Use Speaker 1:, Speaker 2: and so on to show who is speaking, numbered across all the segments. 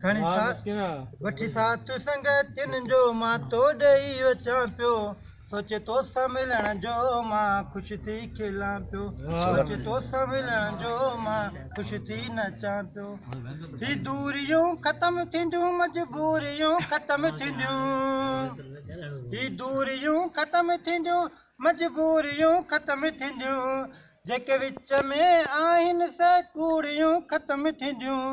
Speaker 1: کڻي وٺي ساٿ سنگتين جو مان تو ڏي اچان پيو. سوچي توسان ملڻ جو مان خوش ٿي کلان پيو. سوچي توسان ملڻ جو مان خوش ٿي نچان پيو. هي دوريون ختم ٿينديون، مجبوريون ختم ٿينديون. هي دوريون ختم ٿينديون، مجبوريون ختم ٿينديون. جيڪي وچ ۾ آهن سي ڪوڙيون ختم ٿينديون.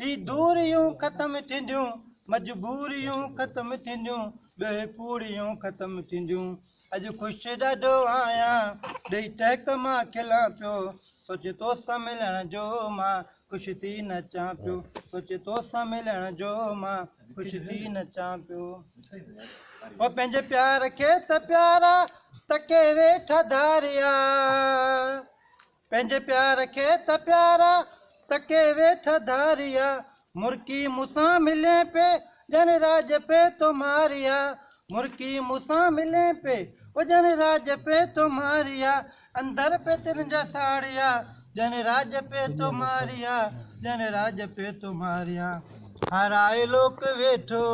Speaker 1: هي دوريون ختم ٿينديون، مجبوريون ختم ٿينديون، ٻيو ڪوڙيون ختم ٿينديون. اڄ خوش ڏاڍو آهيان، ڏيئي ٽهڪ مان کلان پيو. سوچي توسان ملڻ جو مان خوش ٿي نچان پيو. سوچي توسان ملڻ جو مان خوش ٿي نچان پيو. او پنهنجي پيار کي ته پيارا تڪي ويٺا ڌاريا. پنهنجي پيار کي ته پيارا تڪي ويٺا ڌاريا. مرڪي مون سان ملي پي ڄڻ راڄ پي تو ماريا. مرڪي مون سان ملي پي او ڄڻ راڄ پي تو ماريا. اندر پي تن جا ساڙيا، ڄڻ راڄ پي تو ماريا، ڄڻ راڄ پي تو ماريا. هارائي لوڪ ويٺو،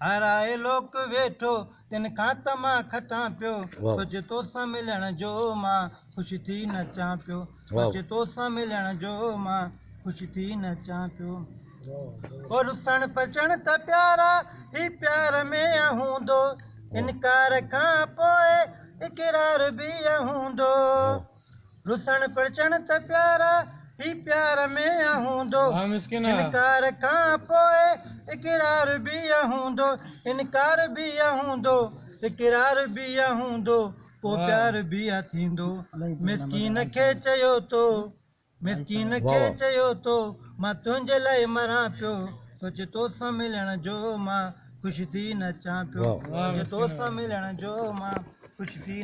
Speaker 1: هارائي لوڪ ويٺو، تن کان ته مان کٽان پيو. سوچي توسان ملڻ جو مان خوش ٿي نچان پيو. سوچي توسان ملڻ جو مان خوش ٿي نچان پيو. او رسڻ پچڻ ته پيارا هي پيار ۾ هوندو، انڪار کان پوءِ اقرار به هوندو. رسڻ پچڻ ته پيارا هي پيار ۾ هوندو، انڪار کان پوءِ اقرار به هوندو. انڪار به هوندو، اقرار به هوندو، پوءِ پيار به ٿيندو. مسڪين کي چيو تو، مسڪين کي چيو تو، مان تنهنجي لاءِ مران پيو. سوچ توسان ملڻ جو مان خوش ٿي نچان پيو. سوچ توسان ملڻ جو مان خوش ٿي.